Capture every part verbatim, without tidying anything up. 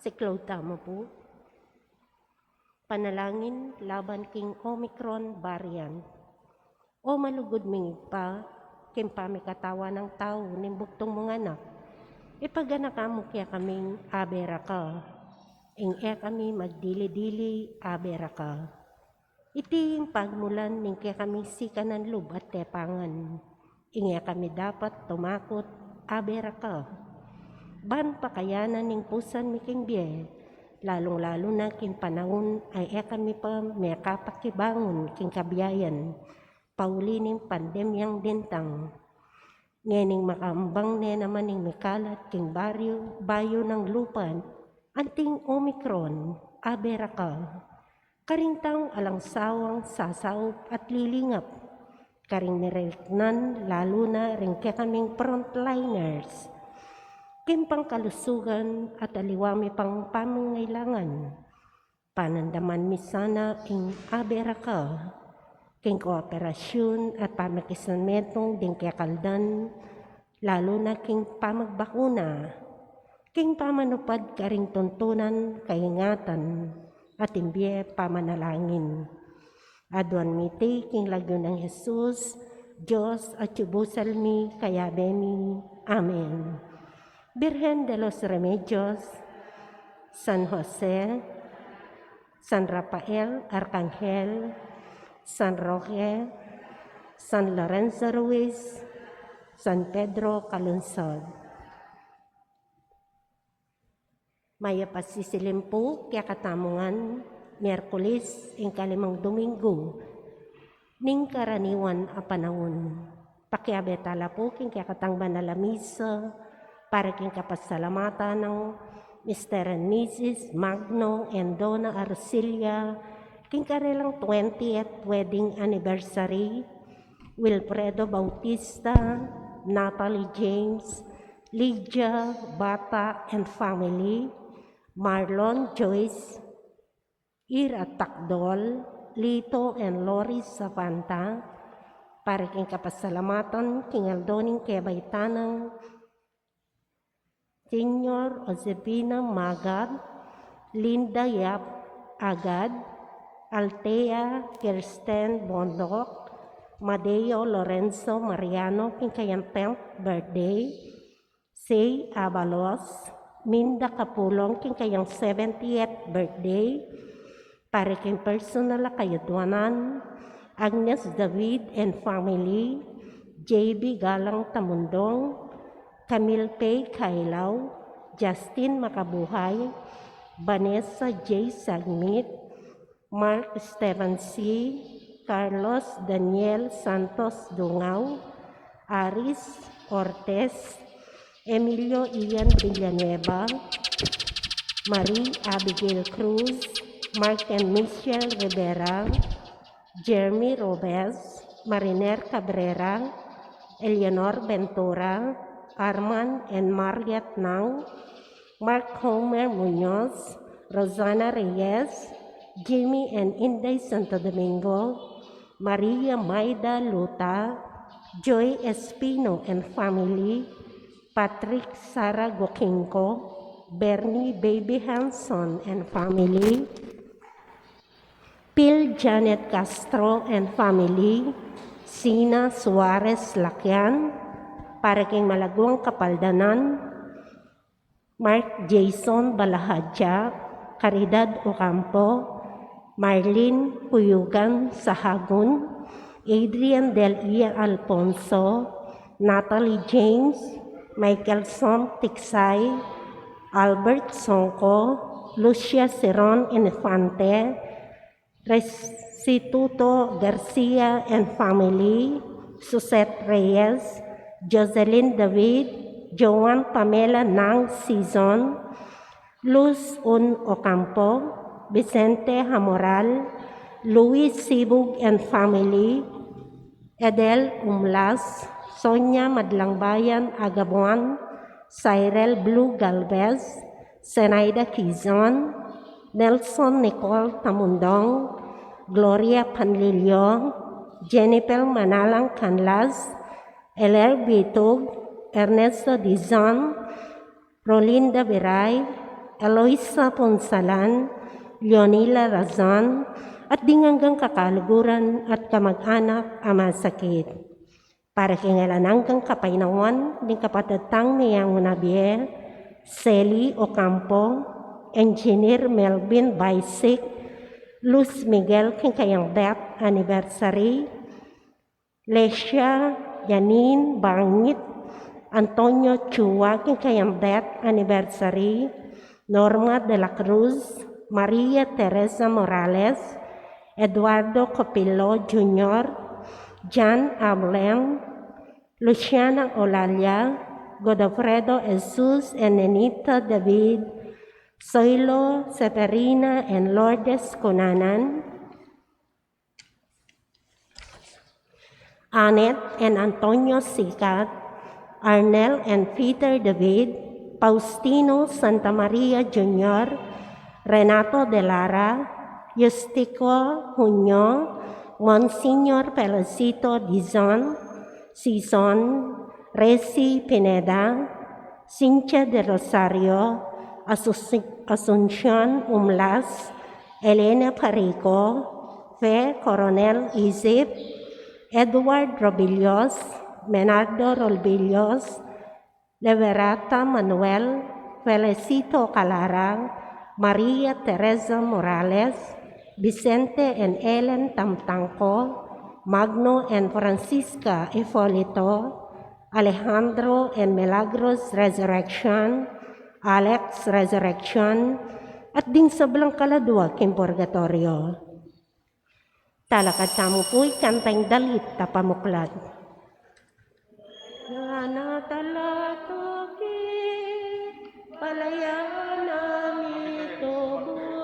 Siklaud tamu pu. Panalangin laban king Omicron variant. O malugud ming Ibpa, king pamikatawan nang tau ning bugtung mung anak, ipaganaka mu kekaming abe ra ka. Ing e kami magdili-dili, abe ra ka. Iti ing pagmulan ning kekaming sikanan lub at tepangan. Ing e kami dapat tumakut, abe ra ka. Ban pakayanan ning pusan mi king bie, lalung-lalu na king panaun a e kami pa mekapakibangun king kabiayan, pauli ning pandemyang dintang. Ngening makambang ne naman ing mikalat king baryu, bayu nang lupa, anting Omicron, abe ra ka. Karing taung alang sawang sasaup at lilingap, karing mereliknan, lalu na ring kekaming frontliners. King pangkalusugan at aliwa mi pang pamangailangan, panandaman mi sana ing abe ra ka. King kooperasyun at pamakisametung ding kekaldan, lalu na king pamagbakuna, king pamanupad karing tuntunan kaingatan, at ing bie pamanalangin. Aduan mi iti king lagyu nang Jesus, Dios, atyu busal mi, kayabe mi. Amen. Birhen de los Remedios, San Jose, San Rafael Arcangel, San Roque, San Lorenzo Ruiz, San Pedro Calungsod. Mayap a sisilim pu kekatamu ngan, Miyerkules, ing kalimang Dominggu ning karaniwan a panaun. Pakiabe tala pu king kekatang banal a misa para king kapasalamatan nang Mister and Missus Magno and Donna Arcilla, king karelang twentieth wedding anniversary, Wilfredo Bautista, Natalie James, Lydia Bata and family, Marlon Joyce, Ira Takdol, Lito and Lori Savanta, para king kapasalamatan king aldo ning kebaitan nang Senior Josefina Magad, Linda Yap Agad, Althea Kirsten Bondoc, Madeo Lorenzo Mariano, king kayang tenth birthday, Say Abalos, Minda Kapulong, king kayang seventieth birthday, para king personal a kayadwanan, Agnes David and family, J B Galang Tamundong, Camille Pei Kailaw, Justin Makabuhay, Vanessa J Sagmit, Mark Esteban C, Carlos Daniel Santos Dungao, Aris Ortez, Emilio Ian Villanueva, Marie Abigail Cruz, Mark and Michelle Rivera, Jeremy Robes, Mariner Cabrera, Eleanor Ventura, Arman and Mariat Nang, Mark Homer Muñoz, Rosana Reyes, Jimmy and Inday Santo Domingo, Maria Maida Luta, Joy Espino and family, Patrick Sara Gokinko, Bernie Baby Hanson and family, Phil Janet Castro and family, Sina Suarez Lakian, para king malaguang kapaldanan, Mark Jason Balahadja, Caridad Ocampo, Marlene Huyugan Sahagun, Adrian Del Ian Alfonso, Natalie James, Michael Som Tiksay, Albert Songko, Lucia Seron Infante, Restituto Garcia and family, Suset Reyes, Jocelyn David, Joan Pamela Nang Season, Luz Un Ocampo, Vicente Hamoral, Luis Sibug and family, Edel Umlas, Sonia Madlangbayan Agabuan, Cyril Blue Galvez, Zenaida Quizon, Nelson Nicole Tamundong, Gloria Panlilio, Jennifer Manalang Canlas, Eler Bitug, Ernesto Dizon, Rolinda Viray, Eloisa Punsalan, Leonila Razan, at ding anggang kakaluguran at kamag-anak a masakit. Para king alang anggang kapaynawan ning kapatad tang Miang Unabie, Sally Ocampo, Engineer Melvin Baisik, Luz Miguel king kayang death anniversary, Lesia Janine Bangit, Antonio Chua king kayang death anniversary, Norma de la Cruz, Maria Teresa Morales, Eduardo Copillo Junior, Jan Ablen, Luciana Olalia, Godofredo Jesus and Nenita David, Soilo Severina and Lourdes Cunanan, Annette and Antonio Sicat, Arnel and Peter David, Faustino Santa Maria Junior, Renato de Lara, Yustico Junio, Monsignor Felicito Dizon, Sison, Resi Pineda, Cynthia de Rosario, Asus-, Asuncion Umlas, Elena Parico, Fe Coronel Isip, Edward Robillos, Menardo Robillos, Leverata Manuel, Felicito Calara, Maria Teresa Morales, Vicente and Ellen Tamtangco, Magno and Francisca Ipolito, Alejandro and Milagros Resurrection, Alex Resurrection, at ding sablang kaladua king purgatorio. Talakad tamu pu ing kantang dalit a pamuklat. Yana talatuki, balayan a mituburan,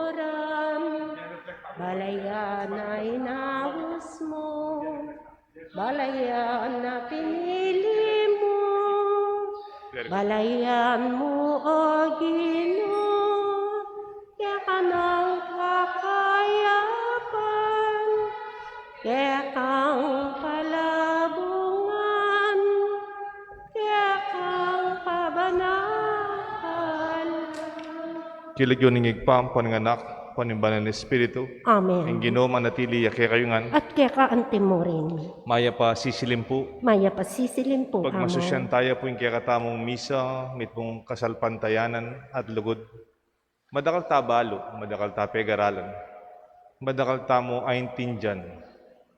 balayan a inaus mu, balayan a pinili mu, balayan mu, O Ginu, keka nang kakayapan, kekang palabungan, kekang pabanalan. King lagyu ning Ibpa, ampo ning Anak, ampo ning Banal a Espiritu. Amen. Ing Ginu manatili ya kekayu ngan. At keka antimurin. Mayap a sisilim pu. Mayap a sisilim pu, Amo. Pagmasusyan taya pu ing kekatamung misa, mitmung kasalpantayanan at lugud. Madakal ta balu, madakal ta pegaralan, madakal tamu aintindian.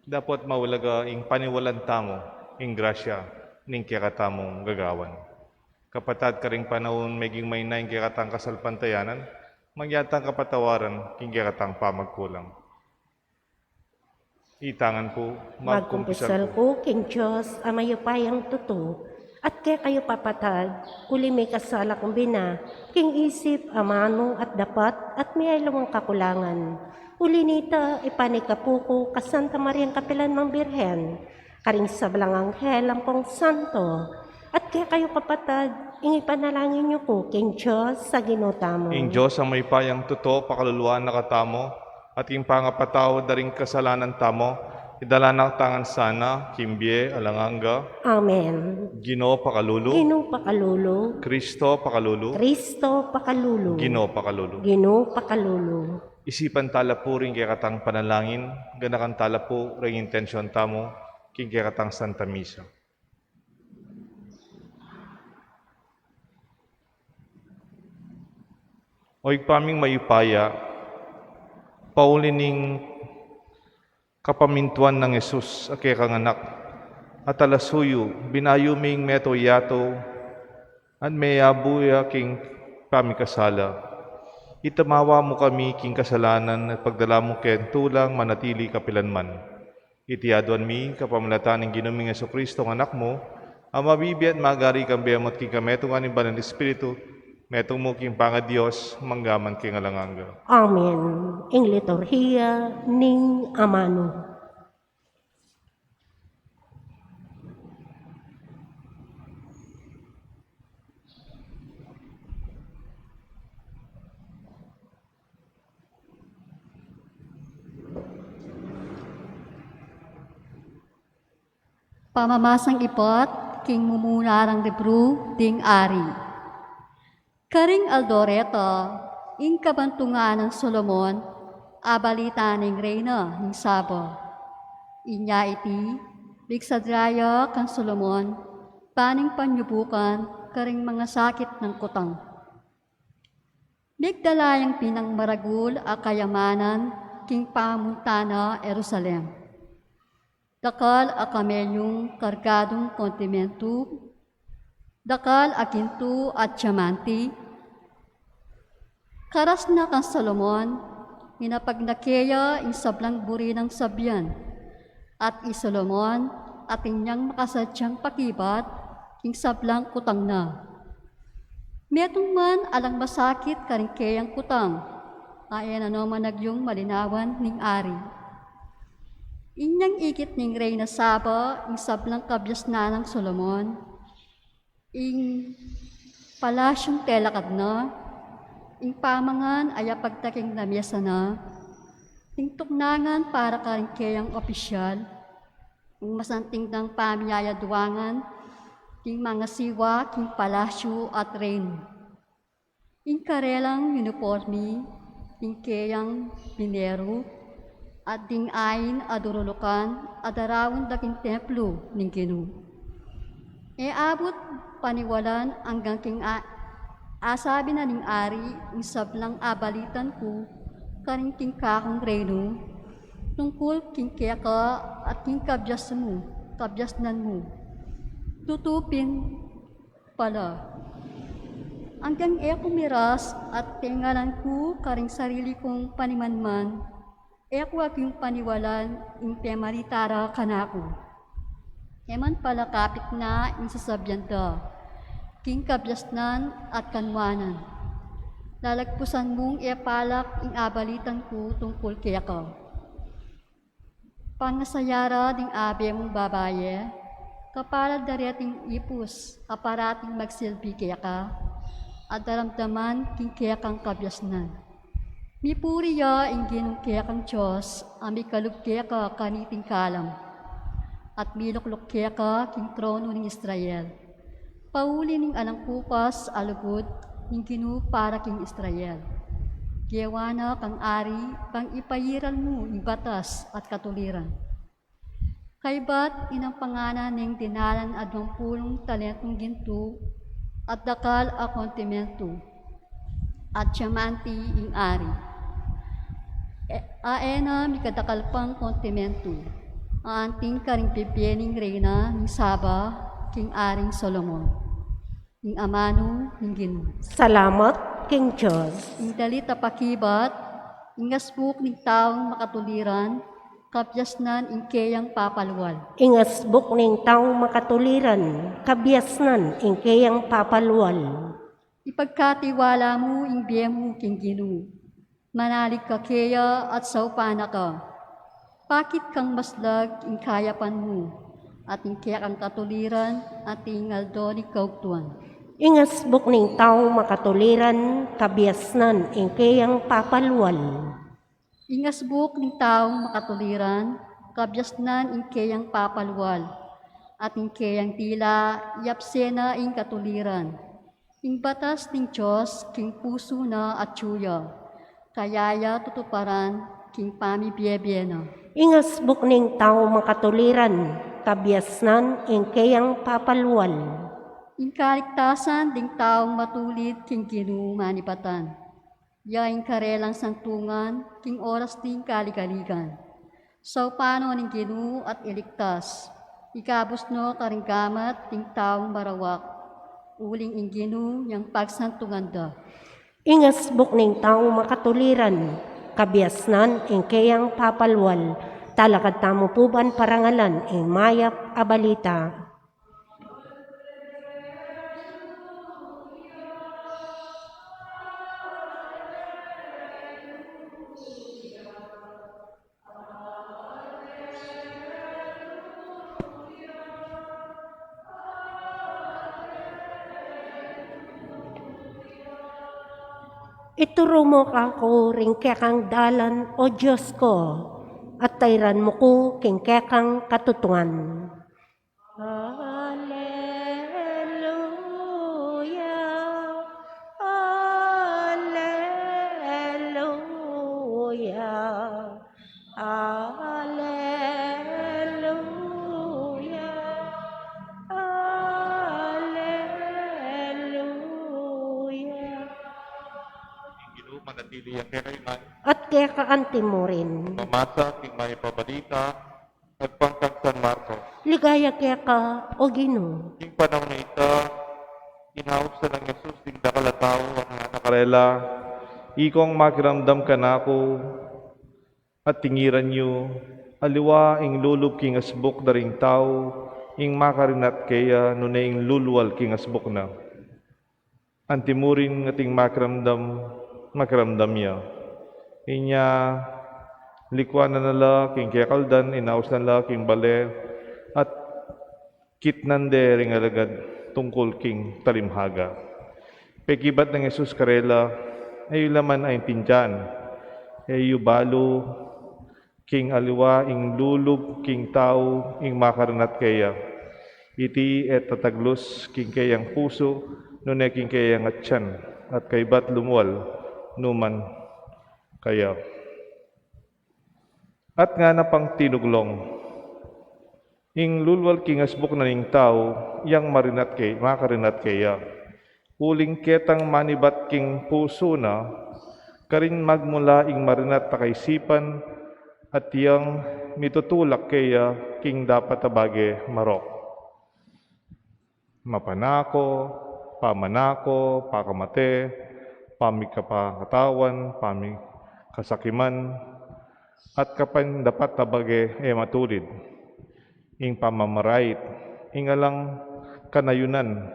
Dapot maulaga ing paniwalan tamu ing grasya ning kekatamung gagawan. Kapatad, karing panaun meging maina ing kekatang kasalpantayanan, mangyari tang kapatawaran king kekatang pamagkulang. Itangan pu, magkumpisal ku king Dios a mayupayang tutu, at kekayu kapatad, uli mikasala ku bina king isip, amanu at dapat, at miyaliwang kakulangan. Uli nita, ipanikapu ku kang Santa Mariang kapilan mang Birhen, karing sablang anghel ampong santo, at kekayu kapatad, ing ipanalangin yu ku king Dios a Ginu tamu. Ing Dios a mayupayang tutu pakaluluan na katamu, at king pangapatawad da ring kasalanan tamu, idala na katamu ngan sana king bie alang angga. Amen. Ginu pakalulu. Ginu pakalulu. Kristo pakalulu. Kristo pakalulu. Ginu pakalulu. Ginu pakalulu. Isipan tala pu ring kekatang panalangin, ganakan tala pu ring intensyon tamu king kekatang Santa Misa. O Ibpa ming mayupaya, pauli ning kapamintuan nang Jesus a kekang Anak, a talasuyu, binayu ming metung yatu, at meyabu ya king pamikasala. Itamawa mu kami king kasalanan, at pagdala mu king tulang manatili kapilanman. Iti aduan mi kapamilatan ning Ginu ming Jesucristo, ing Anak mu, a mabibie at magari kambe mu at king kametungan ning Banal Espiritu, metung mu king pangaDios, mangga man king alang angga. Amen. Ing liturhiya ning amanu. Pamamasang ibat king mumuna rang libru ding ari. Karing aldo reta, Ing kabantungan nang Solomon, abalita ning reyna ning Saba. Inya iti, bigsadra ya kang Solomon, ban ing panyubukan karing mangasakit nang kutang. Migdala yang pinangmaragul a kayamanan king pamunta na Jerusalem. Dakal a kamelyung kargadung kontimentu, dakal a gintu at diamante. Karas na kang Solomon, minapag na keya ing sablang buri nang sabian, at i Solomon atin yang makasadyang pakibat king sablang kutang na. Metung man alang masakit karing keyang kutang, a e na no man agyung malinawan ning ari. Inyang ikit ning reyna Saba ing sablang kabiasnan nang Solomon, ing palasyung telakad na, ing pamangan a yapagtaking lamesa na, ing tuknangan para karing keyang opisyal, ing masanting nang pamiyayaduangan, ing mangasiwa king palasyu at reynu. Ing karelang uniporme, ing keyang bineru, at ding ain a durulukan a daraun da king templu ning Ginu. E abut paniwalan anggang king a-, asabi na ning ari ing sablang abalitan ku karing king kakung reynu, tungkul king keka at king kabias mu, kabiasnan mu. Tutu pin pala. Anggang e ku miras at tengalan ku karing sarili kung panimanman, e ku agyung paniwalan ing pemarita ra kanaku. E man pala kapit na ing sasabian da, king kabiasnan at kanuanan. Lalagpusan mung e palak ing abalitan ku tungkul keka. Pangasaya ra ding abe mung babaye, kapalad da reting ipus a parating magsilbi keka, at daramdaman king kekang kabiasnan. Mipuri ya ing Ginung kekang Dios, a mikalub keka kaniting kalam, at milukluk keka king tronu ning Israel. Pauli ning alang kupas a lugud ning Ginu para king Israel. Gewa na kang ari bang ipairal mu ing batas at katuliran. Kaybat inampangan na ning dinalan a duang pulung talentung gintu at dakal a kontimentu at diamante ing ari. E, a e na mikadakal pang kontimentu, a anting karing bibie ning reyna ning Saba king aring Solomon, ing amanu ning Ginu. Salamat king Dios. Ing dalit a pakibat, ing asbuk ning taung makatuliran, kabiasnan ing keyang papalual. Ing asbuk ning taung makatuliran, kabiasnan ing keyang papalual. Ipagkatiwala mu ing bie mu king Ginu. Manalig ka keya at saupan na ka. Pakit kang maslag ing kayapan mu, at ing kekang katuliran, at ing aldo ning kaugtuan. Ing asbuk ning taung makatuliran, kabiasnan ing keyang papalual. Ing asbuk ning taung makatuliran, kabiasnan ing keyang papalual, at ing keyang dila, yapse na ing katuliran. Ing batas ning Dios king pusu na atyu ya, kaya ya tutuparan king pamibie-bie na. Ing asbuk ning taung makatuliran, kabiasnan ing keyang papalual. Ing kaligtasan ding taung matulid king Ginu manibatan. Ya ing karelang santungan king oras ding kaligaligan. Saupan no ning Ginu at iligtas. Ikabus no karing gamat ding taung marawak. Uling ing Ginu yang pagsantungan da. Ing asbuk ning taung makatuliran, kabiasnan ing keyang papalual. Talakad tamu pu ban parangalan ing mayap a balita. Ituru mu kaku ring kekang dalan, O Dios ku, at tairan mu ku king kekang katutuan. Alleluia, alleluia. Pili ya keka, Inay. At keka antimurin. Pamasa king Mayap a Balita agpang kang San Marcos. Ligaya keka, o Ginu. King panaun a ita, inaus na nang Jesus ding dakal a tau, at ngana karela, "Ikong makiramdam kanaku, at tingiran yu, aliwa ing lulub king asbuk da ring tau, ing makarinat keya, nune ing lulwal king asbuk na." Antimurin, ating makiramdam, makiramdam ya. Inya, likuan na la king kekaldan, inaus na la king bale, at kitnan de ring alagad tungkul king talimhaga. Pekibat nang Jesus karela, "E yu la man aintindian? E yu balu king aliwa ing lulub king tau ing makarinat keya? Iti e tataglus king keyang pusu, nune king keyang atian, at kaybat lumwal nu man kaya." At ngana pang tinuglong, "Ing lulwal king asbuk na ning tau, yang marinat ke-, makarinat keya. Uling ketang manibat king pusu na, karin magmula ing marinat a kaisipan, at yang mitutulak keya king dapat a bage marok." Mapanako, pamanako, pakamate, pamikapakatawan, pamikasakiman, at kapan dapat a bage e matulid. Ing pamamarait, ing alang kanayunan,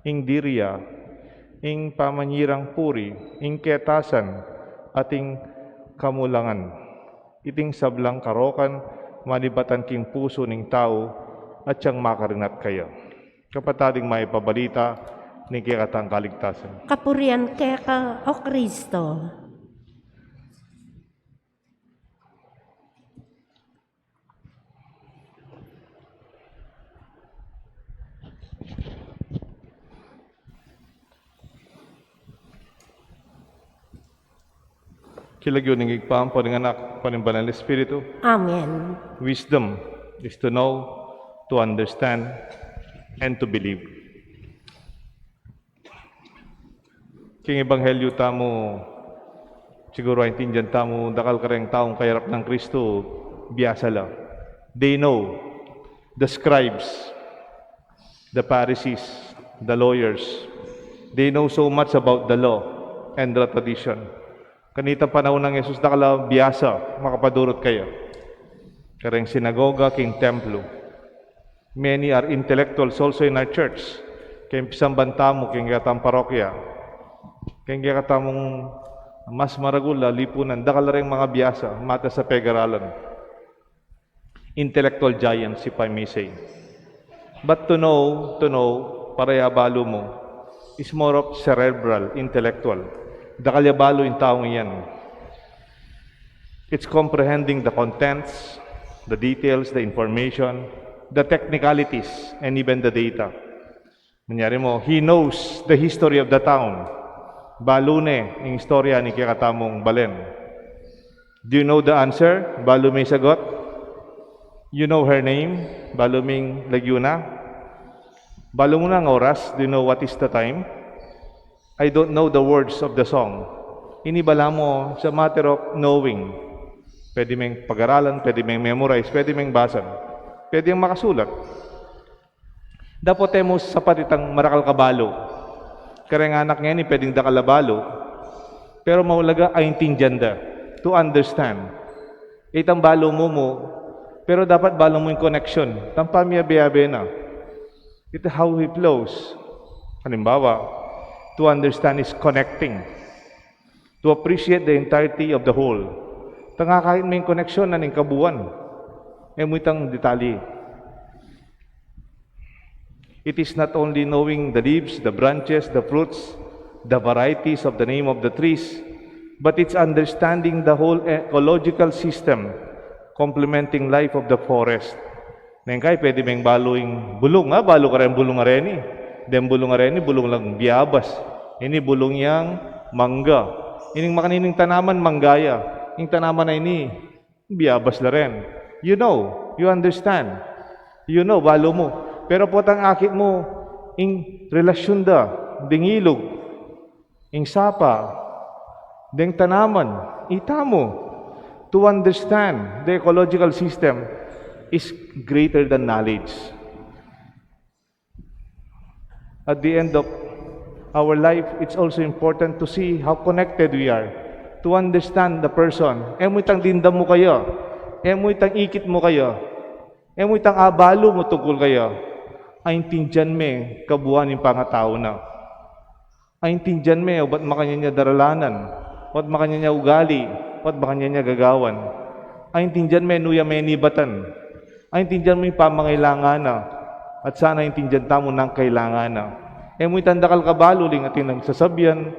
ing diria, ing pamanyirang puri, ing ketasan, at ing kamulangan. Iting sablang karokan, manibatan king pusu ning tau, at yang makarinat keya. Kapatad, ing mayap a balita ning kekatang kaligtasan. Kapurian keka, o Kristo. King lagyu ning Ibpa, ampo ning Anak, ampo ning Banal Espiritu. Amen. Wisdom is to know, to understand, and to believe. King ebanghelyu tamu, siguru aintindian tamu, dakal kareng taung kayarap nang Kristu, biasa la. They know, the scribes, the Pharisees, the lawyers, they know so much about the law and the tradition. Kanitang panaun nang Jesus, dakal a biasa makapadurut kaya. Kareng sinagoga, king templo. Many are intellectuals also in our church. King pisamban tamu, king kekatang parokya, king kekatamung mas maragul a lipunan, dakal reng manga biasa, matas a pegaralan. Intellectual giants, if I may say. But to know, to know, para ya balu mu, is more of cerebral, intellectual. Dakal ya balu ing taung iyan. It's comprehending the contents, the details, the information, the technicalities, and even the data. Manyari mo, he knows the history of the town. Balu ne ing istorya ning kekatamung balen. Do you know the answer? Balu me ing sagot? You know her name? Balu me ing lagyu na? Balu mu na ing oras? Do you know what is the time? I don't know the words of the song. Ini balamu, it's a matter of knowing. Pwede meng pagaralan, pwede meng memorize, pwede meng basan, pwede meng makasulat. Dapot e mu sapat itang marakal ka balu. Kareng anak ngeni, pwedeng dakal a balu. Pero maulaga, aintindian da. To understand. Itang balu mu mu, pero dapat balu mu ing connection. Itang pamiyabe-yabe na. It how he flows. Halimbawa, to understand is connecting. To appreciate the entirety of the whole. Tang akakit me ing connection na ning kabuan. E mu itang detalye. It is not only knowing the leaves, the branches, the fruits, the varieties of the name of the trees, but it's understanding the whole ecological system complementing life of the forest. Neng kai, pwede meng balu ing bulung, a, balu kareng bulung a reni. Deng bulung a reni, bulung lang biabas. Ini bulung yang mangga. Ining makanining tanaman, mangga ya. Ing tanaman a ini, biabas la ren. You know, you understand. You know, balu mu. Pero potang akit mu, ing relasyun da, ding ilug, ing sapa, Deng tanaman, ita mu, to understand the ecological system is greater than knowledge. At the end of our life, it's also important to see how connected we are, to understand the person. E mu itang dimdam mu kaya, e mu itang ikit mu kaya, e mu itang abalu mu tungkul kaya, aintindian me kabuan ning pangatau na. Aintindian me, o ba't makanyan ya daralanan, o ba't makanyan ya ugali, o ba't makanyan ya gagawan. Aintindian me, nu ya menibatan. Aintindian mu ing pamangailangan na, at sana aintindian tamu nang kailangan na. E mu itang dakal kabalu, ling atin lang sasabian,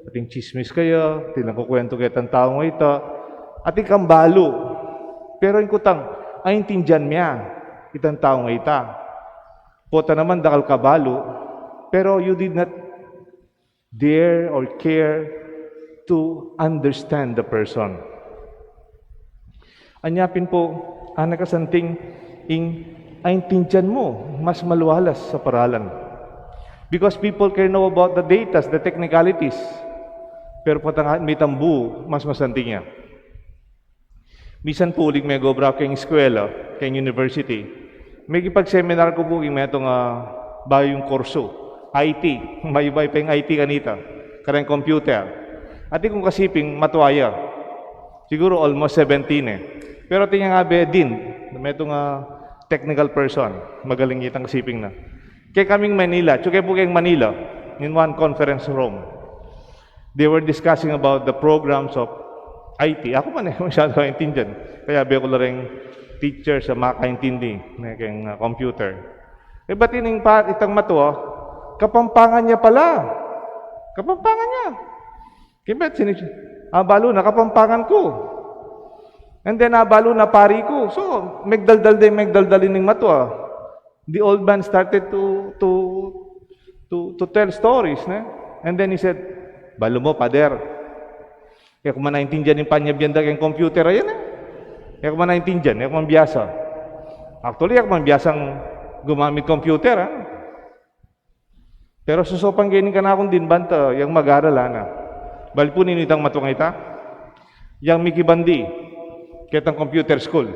atin chismis kaya, atin lang kukuwentu ketang tau ngeta, atin kang balu. Pero ing kutang, aintindian me ya itang tau ngeta. Pota naman dakal kabalu, pero you did not dare or care to understand the person. Anya pin pu, anak a santing, ing aintindian mu mas malualas sa paralan. Because people can know about the datas, the technicalities. Pero pota ngan mitang bu, mas masanting ya. Misan pu uling megobra keng eskwela, keng university, megipag-seminar ku pu king metung a bayung kursu, I T. Mayupaya pa ing I T kanita, kareng computer. Atin kung kasiping matua ya. Siguru almost seventeen e. Pero atin yang abe din, metung a technical person, magaling itang kasiping na. Kekaming Manila, atsu ke pu keng Manila, in one conference room. They were discussing about the programs of I T. Aku man e masyadu aintindian. Kaya abe ku la reng teachers a makaintindi ne keng, uh, computer. E bat ining pa, itang matua, Kapampangan ya pala. Kapampangan ya. Kaya bat sini, abalu na Kapampangan ku. And then abalu na pari ku. So, megdaldal de, megdaldal ining matua. The old man started to, to, to, to tell stories, ne? And then he said, "Balu mu, Pader, e ku man aintindian ing panyabyan da keng computer a yan, e. E ku man aintindian, e ku man biasa. Actually, e ku man biasang gumamit computer, ha? Pero susupan ke ning kanakung din banta, yang mag-aral, ana." Bali pu ninu itang matua ngeta? Yang mikibandi ketang computer school.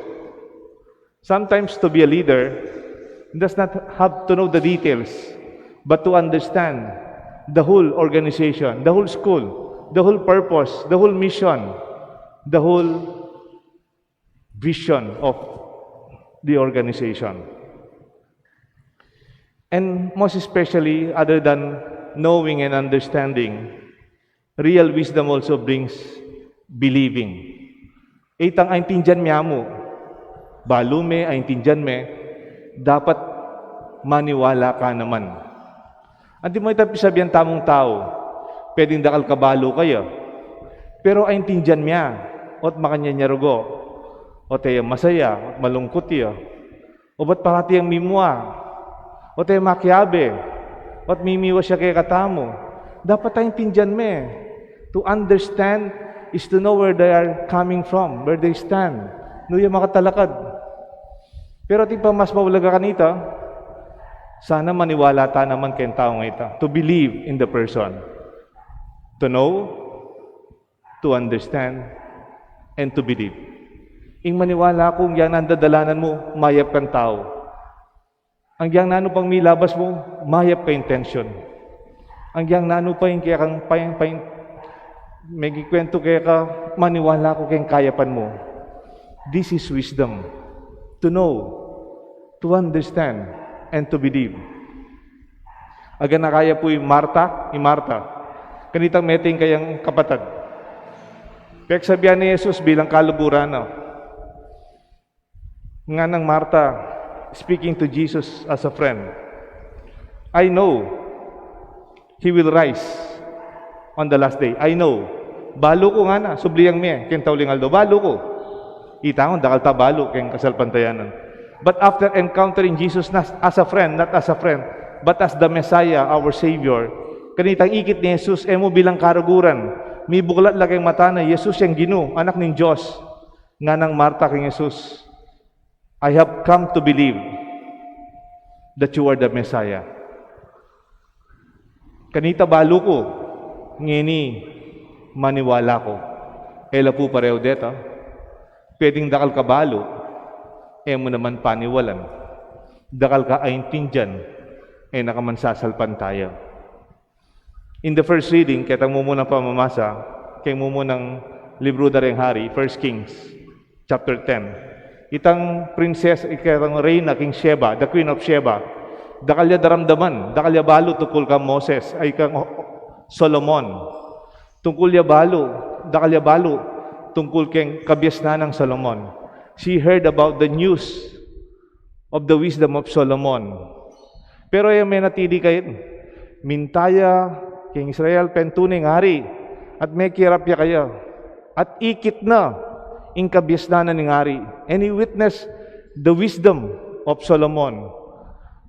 Sometimes to be a leader does not have to know the details, but to understand the whole organization, the whole school, the whole purpose, the whole mission, the whole vision of the organization. And most especially, other than knowing and understanding, real wisdom also brings believing. Itang aintindian me mu, balu me, aintindian me, dapat maniwala ka naman. Anti mo itang pisabian tamung tau, pwedeng dakal kabalu kaya, pero aintindian me ya, o't makanyan ya rugu, o't e ya masaya, o't malungkut ya, o ba't parati yang mimua, o't e makiabe, o't mimiwas ya kekatamu. Dapat aintindian me. To understand is to know where they are coming from, where they stand. Nu ya makatalakad. Pero atin pang mas maulaga kanita, sana maniwala ta naman keng tau ngeta. To believe in the person. To know, to understand, and to believe. Ing maniwala ku, ing dadalanan mu, mayap kang tau. Agyang nanu pang milabas mu, mayap ka intensyon. Agyang nanu pa ing kekang, pa ing, pa ing megikwentu keka, maniwala ku keng kayapan mu. This is wisdom. To know, to understand, and to believe. Aganaka ya pu i Marta, i Marta. Kanitang meting kayang kapatad. Peksabian ne i Jesus bilang kaluguran na. Nganang Marta, speaking to Jesus as a friend, "I know he will rise on the last day. I know." Balu ku ngana, subli yang me, keng tauling aldo. Balu ku. Ita ngan, dakal ta balu, keng kasalpantayanan. But after encountering Jesus, not as a friend, not as a friend, but as the Messiah, our Savior, kanitang ikit ne i Jesus, e mu bilang kaluguran, mibuklat la keng mata na, Jesus yang Ginu, Anak ning Dios. Nganang Marta keng Jesus, "I have come to believe that you are the Messiah." Kanita balu ku, ngeni Maniwala ku. E la pu pareu deta. Pwedeng dakal ka balu, e mu naman paniwalan. Dakal ka aintindian, e na ka man sasalpantaya. In the first reading, ketang mumunang pamamasa, keng mumunang libru da reng hari, First Kings, chapter ten. Itang princess, itang reyna king Sheba, the queen of Sheba, dakal ya daramdaman, dakal ya balu tungkul kang Moses, ay kang Solomon. Tungkul ya balu, dakal ya balu tungkul keng kabiasnan nang Solomon. She heard about the news of the wisdom of Solomon. Pero e ya menatili kaya, minta ya keng Israel pentu ning ari, at mekirap ya kaya, at ikit na ing kabiasnan ning ari. And he witnessed the wisdom of Solomon.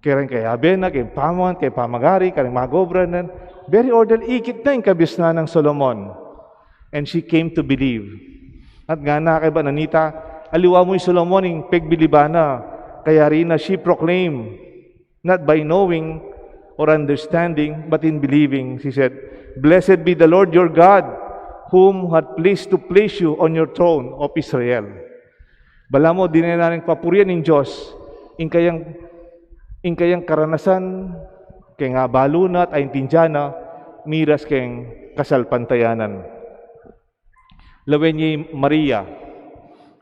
Keng kayabe na, keng pamuan, keng pamagari, keng magobra na, very orderly, ikit na ing kabiasnan nang Solomon. And she came to believe. At ngana kaybat na nita, aliwa mu i Solomon ing pagbiliban na, kayari na she proclaimed, not by knowing or understanding, but in believing. She said, "Blessed be the Lord your God, whom hath pleased to place you on your throne of Israel." Balamu, dine na ning papurian ning Dios ing kayang, ing kayang karanasan, keng abalu na at aintindian na, miras keng kasalpantayanan. Lawen ye i Maria,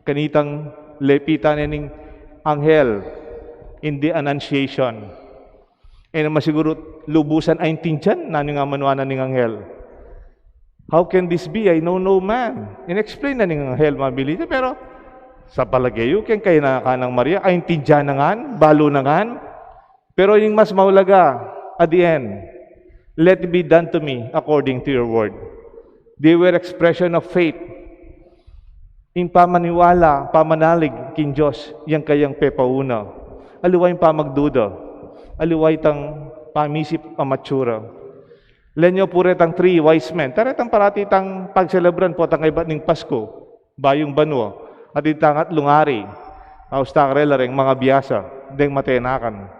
kanitang lepitan ne ning anghel in the Annunciation. E na masiguru lubusan aintindian nanu ing amanuan na ning anghel. "How can this be? I know no man." In-explain na ning anghel, mabilis, pero sa palage yu, keng kayanakan nang Maria, aintindian na ngan, balu na ngan. Pero ing mas maulaga, at the end, "Let it be done to me according to your word." They were expression of faith. Ing pamaniwala, pamanalig king Dios, yang kayang pepauna. Aliwa ing pamagduda, aliwa itang pamisip a matsura. Lawen yu pu retang three wise men. Tara, retang parati tang pagselebran potang kaybat ning Pasko, bayung banua, at itang atlung ari, austa karela reng mangabiasa, deng matenakan.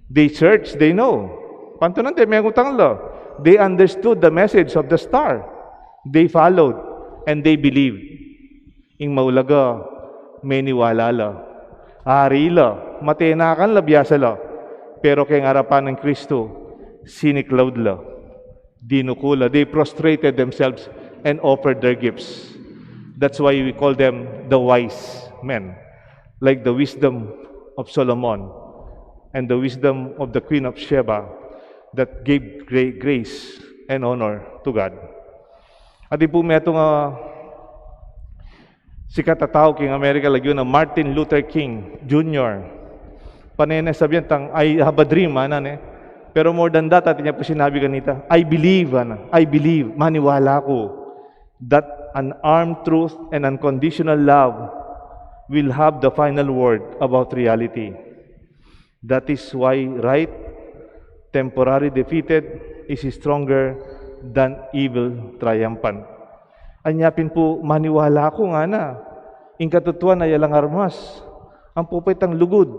They search, they know. Pantunan de, mengutang la. They understood the message of the star. They followed and they believed. Ing maulaga, meniwala la. Ari la, matenakan la, biasa la. Pero keng arapan nang Kristu, siniklaud la. Dinuku la. They prostrated themselves and offered their gifts. That's why we call them the wise men, like the wisdom of Solomon and the wisdom of the Queen of Sheba that gave great grace and honor to God. Atin pu metung a sikat a tau king Amerika, lagyu na Martin Luther King Junior. Pane ne sabian tang, "I have a dream," ana ne. Pero more than that, atin ya pu sinabi kanita, "I believe," ana, "I believe, maniwala ku, that an armed truth and unconditional love will have the final word about reality. That is why right, temporary defeated, is stronger than evil triumphant." Anya pin pu, "Maniwala ku," ngana, "ing katutuan ay alang armas, ampo pa itang lugud,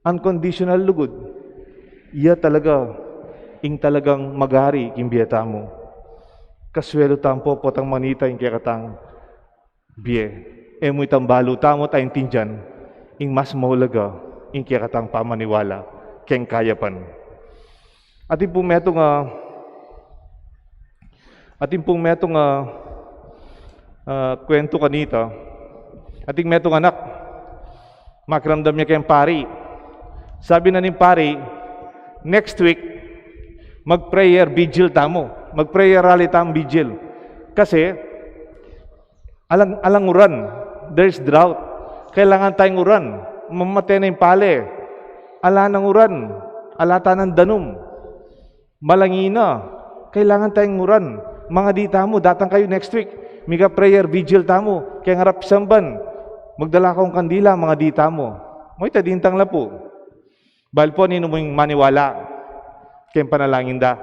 unconditional lugud, iya talaga ing talagang mag-ari king bie tamu." Kasuelu tamu pu potang manita ing kekatang bie. E mu itang balu tamu at aintindian ing mas maulaga, ing kekatang pamaniwala keng kayapan. Atin pung metung a, atin pung metung a, ah, kuwentu kanita. Atin metung anak, makiramdam ya keng pari. Sabi na ning pari, "Next week, mag-prayer vigil tamu. Mag-prayer rally tamu, vigil. Kasi, alang, alang uran, there's drought. Kailangan tayang uran. Mamate na ing pale. Ala nang uran. Ala tanang danum. Malangi na. Kailangan tayang uran. Mangadi tamu, datang kayu next week. Mika-prayer vigil tamu keng arap samban. Magdala kayung kandila, mangadi tamu." Mayta, dintang la pu. Balu pu, ninu mu ing maniwala keng panalangin da?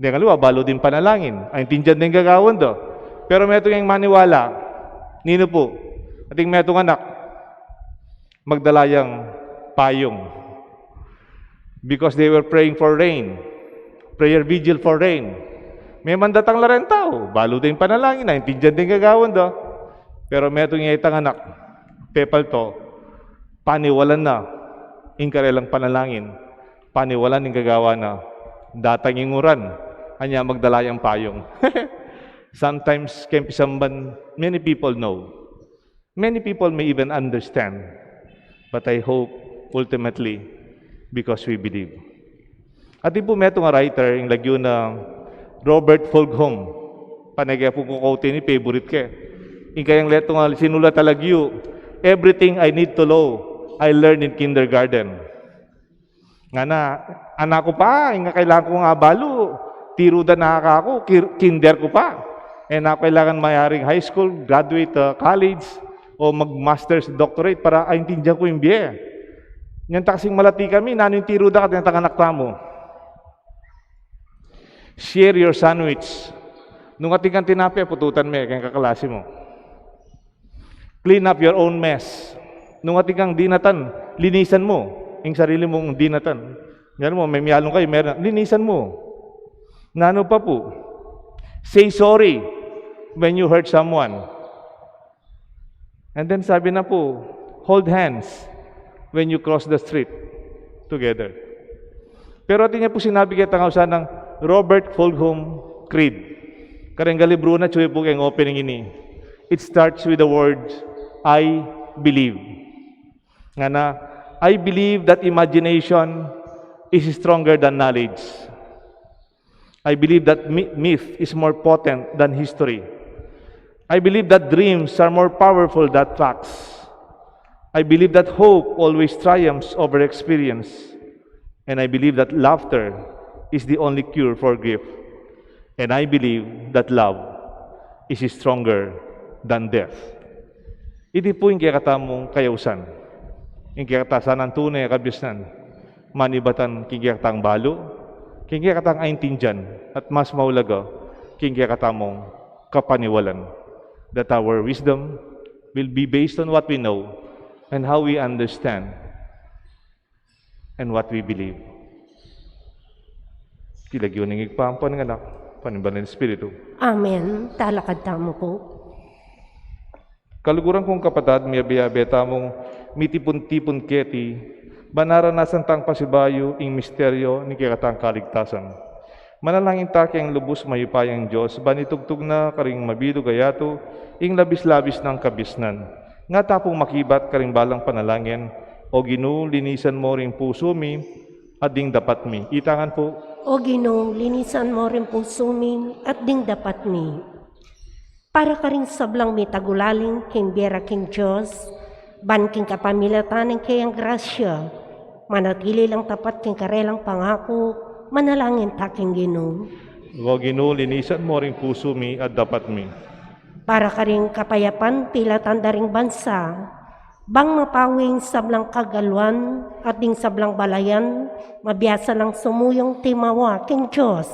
Deng aliwa, balu ding panalangin, aintindian deng gagawan da. Pero metung yang maniwala, ninu pu? Atin metung anak, magdala yang payung. Because they were praying for rain. Prayer vigil for rain. Memandatang la reng tau, balu da ing panalangin, aintindian da ing gagawan da. Pero metung ya itang anak, pepalto, paniwalan na ing karelang panalangin, paniwalan ing gagawan na, datang ing uran, anya magdala yang payung. Sometimes, keng pisamban, many people know. Many people may even understand, but I hope ultimately because we believe. Atin pu metung a writer, ing lagyu na Robert Fulghum. Pane ke pu ku quote ini, favorite ke. Ing kayang letung a sinulat a lagyu, "Everything I need to know, I learned in kindergarten." Ngana, anak ku pa, ing kailangan kung abalu, tiru da na kaku, kir-, kinder ku pa. E na ku kailangan mayaring high school, graduate, ah, college, o mag-masters, doctorate, para aintindian ku ing bie. Nyang taksing malati kami, nanu ing tiru da kat nyang tanganak tamu? Share your sandwich. Nung atin kang tinape, pututan me keng kaklase mu. Clean up your own mess. Nung atin kang dinatan, linisan mu ing sarili mung dinatan. Ngana mu, me mialung kayu, meron, linisan mu. Nanu pa pu? Say sorry when you hurt someone. And then sabi na pu, hold hands when you cross the street together. Pero atin ya pu sinabi ketang ausan nang Robert Fulghum Creed. Kareng libru na, atyu pu keng opening ini. It starts with the words, "I believe." Ngana, "I believe that imagination is stronger than knowledge. I believe that my-, myth is more potent than history. I believe that dreams are more powerful than facts. I believe that hope always triumphs over experience. And I believe that laughter is the only cure for grief. And I believe that love is stronger than death." Iti pu ing kekatamung kayausan. Ing kekatang sanang tune a kabiasnan. Manibatan king kekatang balu, king kekatang aintindian, at mas maulaga, king kekatamung kapaniwalan. That our wisdom will be based on what we know and how we understand and what we believe. Iti lagyu ning Ibpa, ampo ning Anak, ampo ning Banal a Espiritu. Amen. Talakad tamu pu. Kaluguran kung kapatad, miyabe-yabe tamung mitipun-tipun keti, ban naranasan tang pasibayu ing misteryu ning kekatang kaligtasan. Manalangin ta king lubus mayupayang Dios, ban itugtug na karing mabilug a yatu ing labis-labis nang kabiasnan. Ngata pung makibat karing balang panalangin, "O Ginu, linisan mu ring pusu mi at ding dapat mi." Itangan pu. "O Ginu, linisan mu ring pusu mi at ding dapat mi." Para karing sablang mitagulaling king bie ra king Dios, ban king kapamilatan ning kayang grasya, manatili lang tapat king karelang pangaku, manalangin ta king Ginu. O Ginu, linisan mu ring pusu mi at dapat mi. Para karing kapayapan pilatan da ring bansa, bang mapawi ing sablang kagaluan at ding sablang balayan, mabiasa lang sumuyung timawa king Dios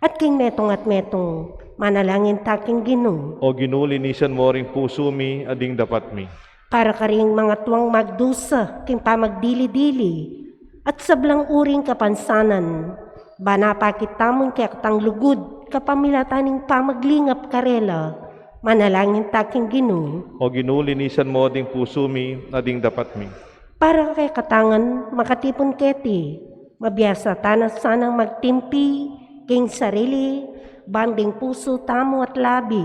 at king metung at metung, manalangin ta king Ginu. O Ginu, linisan mu ring pusu mi at ding dapat mi. Para karing mangatuang magdusa king pamagdili-dili at sablang uring kapansanan, ban apakit tamu ing kekatang lugud kapamilatan ning pamaglingap karela, manalangin ta king Ginu. O Ginu, linisan mu ding pusu mi at ding dapat mi. Para kekatang makatipun keti, mabiasa tana sanang magtimpi king sarili, ban ding pusu tamu at labi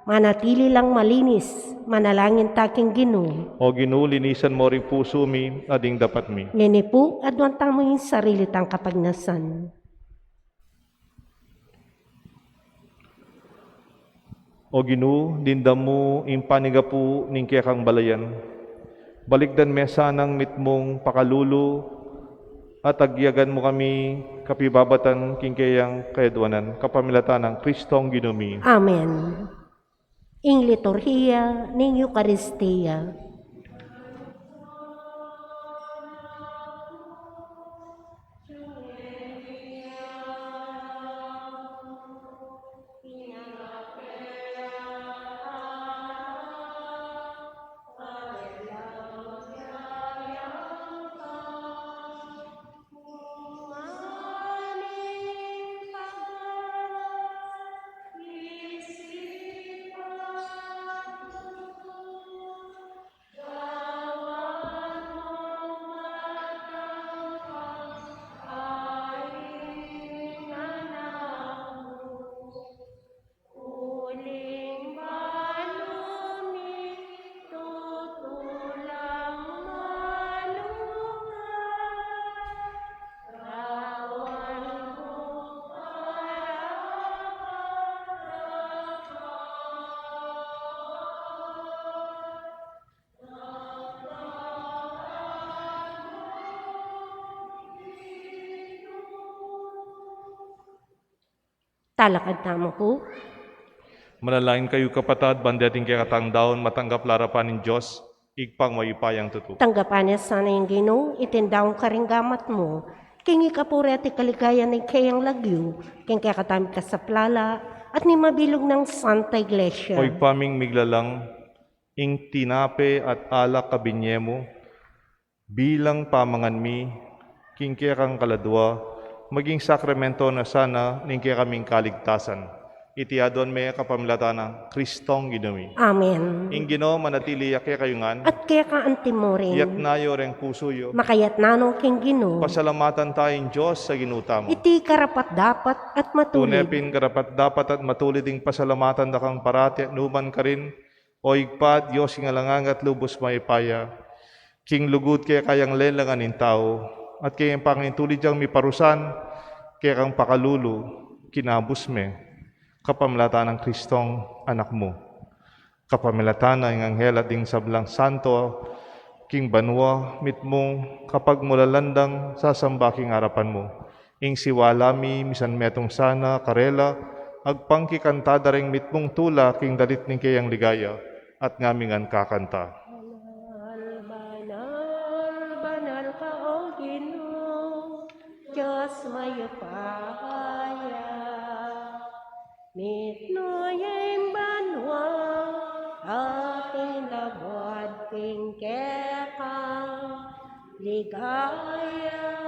manatili lang malinis, manalangin ta king Ginu. O Ginu, linisan mu ring pusu mi at ding dapat mi. Ngeni pu, aduan tamu ing sarili tang kapagnasan. O Ginu, dimdam mu ing panigapu ning kekang balayan. Balikdan me sanang mitmung pakalulu at agyagan mu kami kapibabatan king keyang kayaduanan, kapamilatan nang Kristong Ginu mi. Amen. Ing liturhiya ning Eukaristia. Talakad tamu pu. Manalangin kayu, kapatad, ban deting kekatang daun matanggap la arapan ning Dios, Ibpang mayupayang tutu. Tanggapan na sana ning Ginu iting daun karing gamat mu, king ikapuri at ikaligayan ning keyang lagyu, king kekatamung kasaplalan, at ning mabilug nang Santa Iglesia. O Ibpa ming miglalang, ing tinape at alak a binye mu, bilang pamangan mi king kekang kaladua, maging sakramento na sana ning kekaming kaligtasan. Iti aduan mi kapamilatan nang Kristong Ginu mi. Amen. Ing Ginu manatili ya kekayu ngan. At keka antimurin. Iyatas yu reng pusu yu. Makayatas no king Ginu. Pasalamatan taya ing Dios a Ginu tamu. Iti karapat-dapat at matulid. Tune pin karapat-dapat at matulid ing pasalamatan da kang parati at nukarin man, O Ibpa, Dios ing alang angga at lubus mayupaya. King lugud keka yang lelangan ing tau, at king pangintulid yang miparusan kekang pakalulu, kinabus me kapamilatan nang Kristong Anak mu. Kapamilatan na ing anghel at ding sablang santo king banua, mitmung kapagmulalan dang sasamba king arapan mu. Ing siwala mi misan metung sana karela, agpang kikanta da reng mitmung tula king dalit ning keyang ligaya, at ngami ngan kakanta. Banal, banal, banal ka, O Ginu, Dios mayupaya. Mitmu ya ing banua, at ing labuad king kekang ligaya.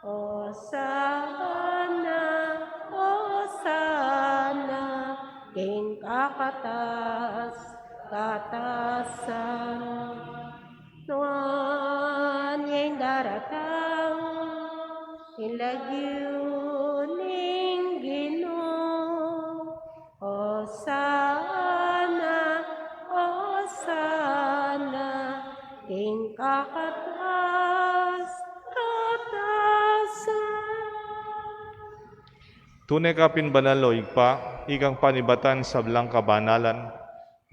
Osana, Osana, king kakatas-katasan. Nuan ya ing daratang, ing lagyu ning Ginu. Osana, Osana, king kakatas-katasan. Tune ka pin banal, O Ibpa, ikang panibatan sablang kabanalan.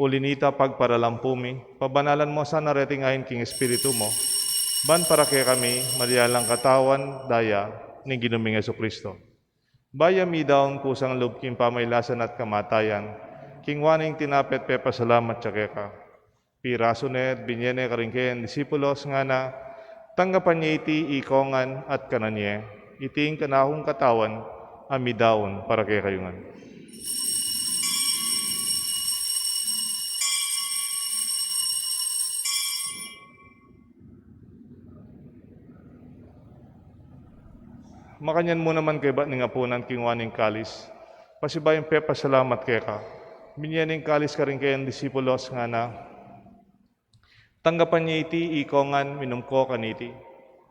Uli na nita pagparalampu mi, pabanalan mu sana reting ain king Espiritu mu, ban para kekami maging katawan at daya ning Ginu ming Jesucristo. Bayu ya midaun kusang lub king pamailasan at kamatayan, kinua ne ing tinape at pepasalamat ya keka. Pirasu ne at binye ne karing keyang disipulos, ngana, tanggapan ye iti ikongan at kanan ye, iti ing kanakung katawan a midaun para kekayu ngan. Makanyan mu naman kaybat ning apunan, kinua ne ing kalis, pasibayu yang pepasalamat keka, binye ne ing kalis karing keyang disipulos, ngana, tanggapan ye iti ikongan, minum ko kaniti,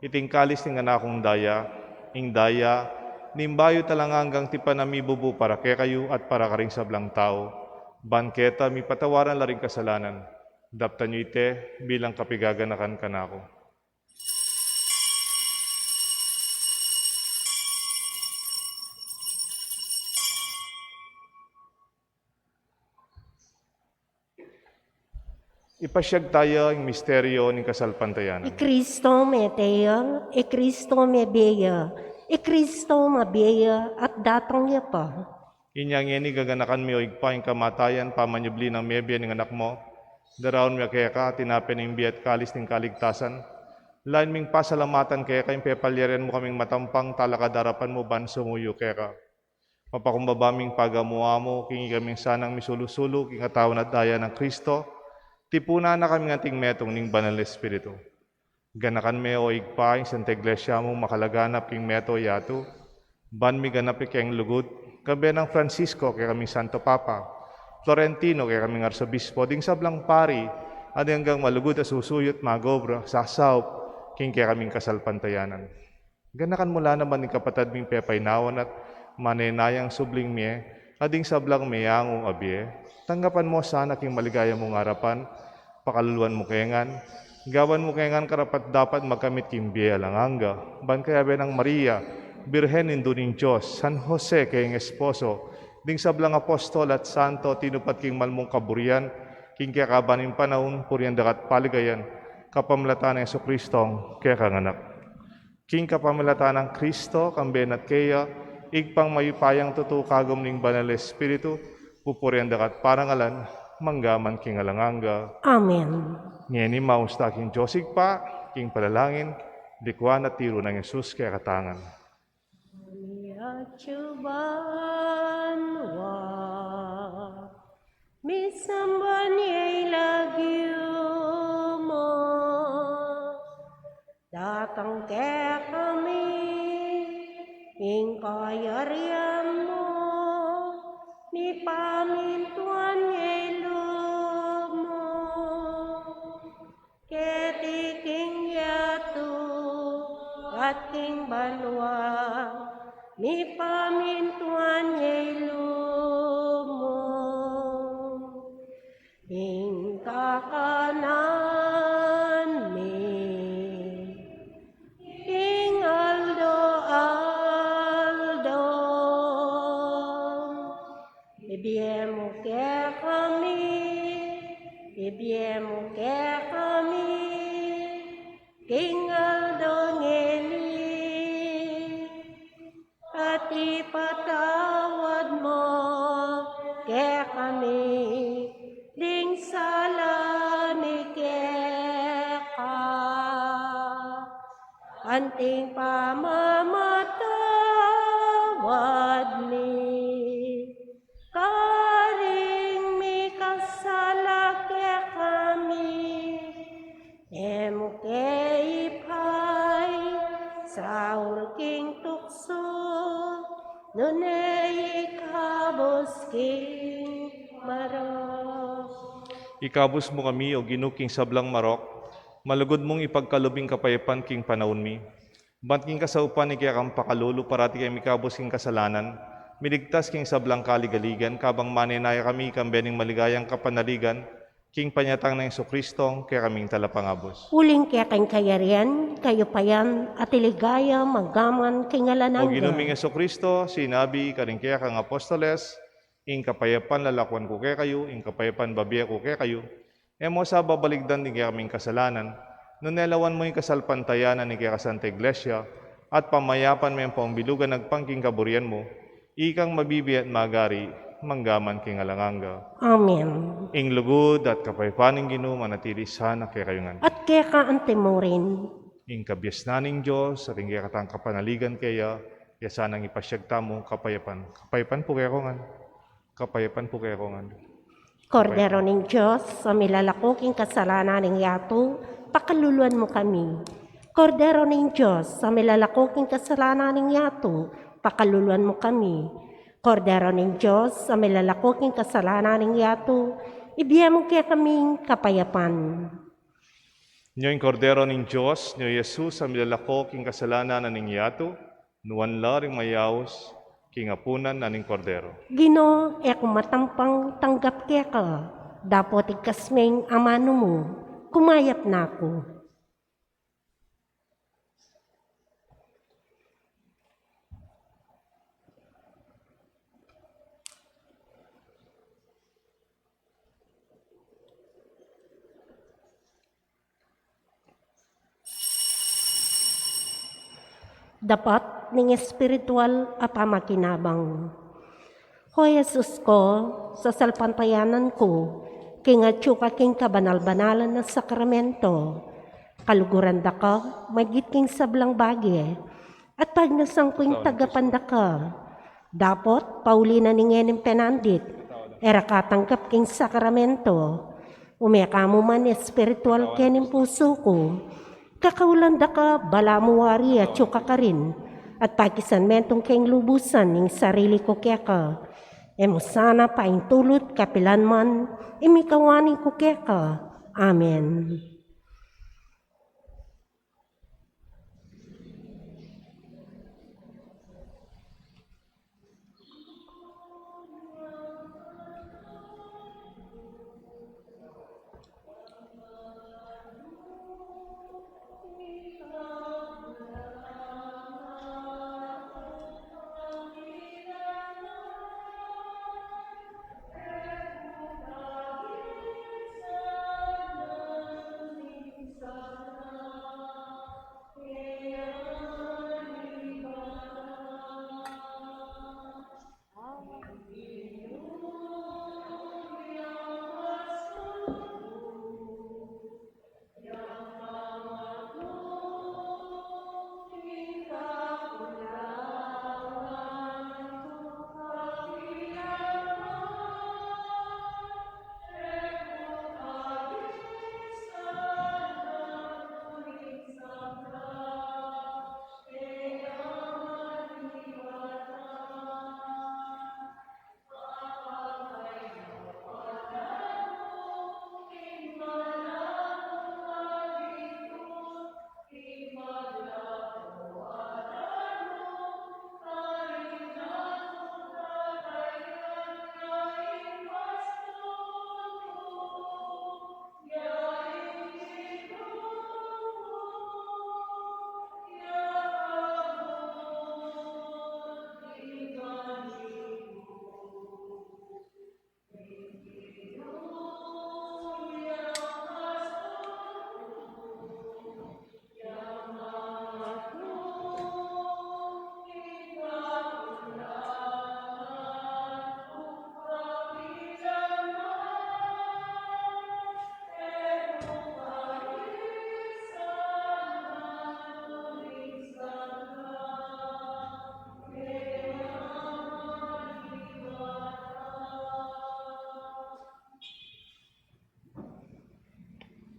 iti ing kalis ning kanakung daya, ing daya ning bayu at alang anggang tipan a mibubu para kekayu at para karing sablang tau, ban keta mipatawaran la ring kasalanan. Daptan yu iti bilang kapaganakan kanaku. Ipasiag taya ing misteryo ning kasalpantayanan. I Kristo mete ya, i Kristo mebie ya, i Kristo mabie ya at datang ya pa. Inya ngeni gaganakan mi, O Ibpa, ing kamatayan pamanyubli nang mebie ning Anak mu. Daraun mi keka tinape ning bie at kalis ning kaligtasan. Lain ming pasalamatan keka ing pepalyarian mu kaming matampang talakad king arapan mu ban sumuyu keka. Mapakumbaba ming pagamu-amu king ikaming sanang misulu-sulu king katawan at daya nang Kristo, tipunan na kaming anting metung ning Banal Espiritu. Ganakan me, O Ibpa, ing Santa Iglesia mung makalaganap king mabilug a yatu, ban miganap ing kayang lugud, kayabe nang Francisco, kekaming Santo Papa, Florentino, kekaming Arsobispo, ding sablang pari, at ding anggang malugud a susuyu at mag-obra, sasaup, king kekaming kasalpantayanan. Ganakan mu la naman ing kapatad ming pepainawan at manenayang subling mie, at ding sablang meangu a bie. Tanggapan mu sana king maligaya mung arapan, pakaluluan mu ke ngan, gawan mu ke ngan karapat-dapat magkamit king bie alang angga, ban kayabe nang Maria, Birhen Indu ning Dios, San Jose kayang esposo, ding sablang apostol at santo tinupad king mal mung kaburian, king kekaban ning panaun, purian da ka at paligayan, kapamilatan nang Jesucristong kekang Anak. King kapamilatan nang Kristo, kambe na at keya, Ibpang mayupayang tutu, kagum ning Banal Espiritu, pupurian da ka at parangalan, mangga man king alang angga. Amen. Ngeni maus ta king Dios Ibpa, king panalangin, likuan at tiru nang Jesus kekatang ngan. Atsu ka banua, misamban ya ing lagyu mu, datang kekami ing kayarian mu, mipamintuan ya ing lub mu keti king yatu at king banua. Mipamintuan ya ing lub mu. Ing kakanan mi king aldo-aldo ibie mu kekami, ibie mu kekami king aldo ngeni, at ipatawad mu kekami ding sala mi keka, anting pamamatawad mi karing mikasala kekami. E mu ke ipaisaul king tuksu, nune ikabus king marok. Ikabus mu kami, O Ginu, king sablang marok, malugud mung ipagkalub ing kapayapan king panaun mi. Ban king kasaupan ning kekang pakalulu, parati keng mikabus king kasalanan, miligtas king sablang kaligaligan, kabang manenaya kami kambe ning maligayang kapanaligan king panyatang nang Jesucristo, kekaming Talapangabus. Uling keka ing kayarian, kayupayan, at ing ligaya, mangga man king alang angga. O Ginu ming Jesucristo, sinabi karing kekang apostoles, ing kapayapan lalakuan ku kekayu, ing kapayapan babie ku kekayu. E mu sa babaligdan ding kekaming kasalanan, nune lawan mu ing kasalpantayanan ning kekang Santa Iglesia, at pamayapan me ing pambilugan agpang king kaburian mu, ikang mabibie at magari, mangga man king alang angga. Amen. Ing lugud at kapayapan ning Ginu manatili sana kekayu ngan. At keka anti murin. Ing kabiasnan ning Dios, at ing kekatang kapanaligan keya, ya sanang ipasiag tamu kapayapan. Kapayapan pu kekongan. Kapayapan pu kekongan. Kordero ning Dios, a milalako king kasalanan ning yatu, pakaluluan mu kami. Kordero ning Dios, a milalako king kasalanan ning yatu, pakaluluan mu kami. Kordero ning Dios, a milalako king kasalanan ning yatu, ibie mu kekaming kapayapan. Nyo ing Kordero ning Dios, nyo i Jesus, a milalako king kasalanan ning yatu, nuan la ring mayaus king apunan na ning Kordero. Ginu, e ku matampang tanggap keka, dapot igkas me ing amanu mu, kumayap na ku. Dapat ning espiritual a pamakinabang. O Jesus ku, sasalpantayanan ku king atyu ka king kabanal-banalan a sakramento, kaluguran da ka maigit king sablang bage, at pagnasan ku ing tagapan da ka. Dapot pauli na ning ngening penandit, e ra ka tanggap king sakramento. Ume ka mu man espiritual kening pusu ku. Kakaulan da ka, balamu wari atyu ka karin, at pakisan mentung king lubusan ing sarili ku keka. E mu sana paintulut kapilan man ing mikawani ku keka. Amen.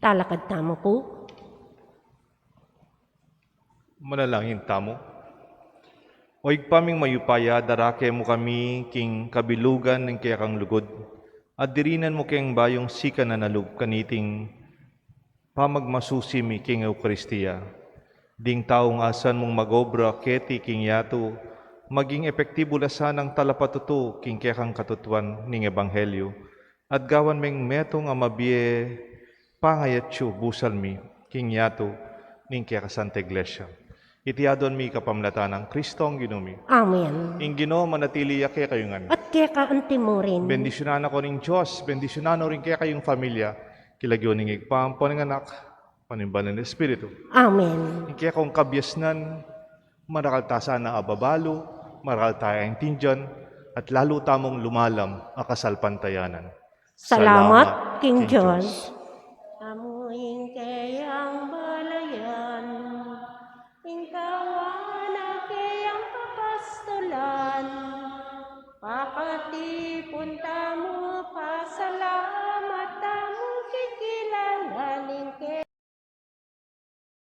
Talakad tamu pu. Manalangin tamu. O Ibpa ming mayupaya, darake mu kami king kabilugan ning kekang lugud, at dirinan mu keng bayung sikanan a lub kaniting pamagmasusi mi king Eukaristia. Ding taung asan mung mag-obra keti king yatu, maging epektibu la sanang talapatutu king kekang katutuan ning ebanghelyu, at gawan meng metung a mabie pangayatsu busal mi king yatu ning keka Santa Iglesia. Iti aduan mi kapamilatan nang Kristong Ginu mi. Amen. Ing Ginu manatili ya kekayu ngan. At keka anti mu rin. Bendisyunan na ko ning Dios, bendisyunan no rin kekayung familia, king lagyu ning Ibpa, ampo ning Anak, ampo ning Banal a Espiritu. Amen. Ing kekong kabiasnan, marakal ta sana ababalu, marakal ta aintindian, at lalu tamung lumalam a kasalpantayanan. Salamat king Dios.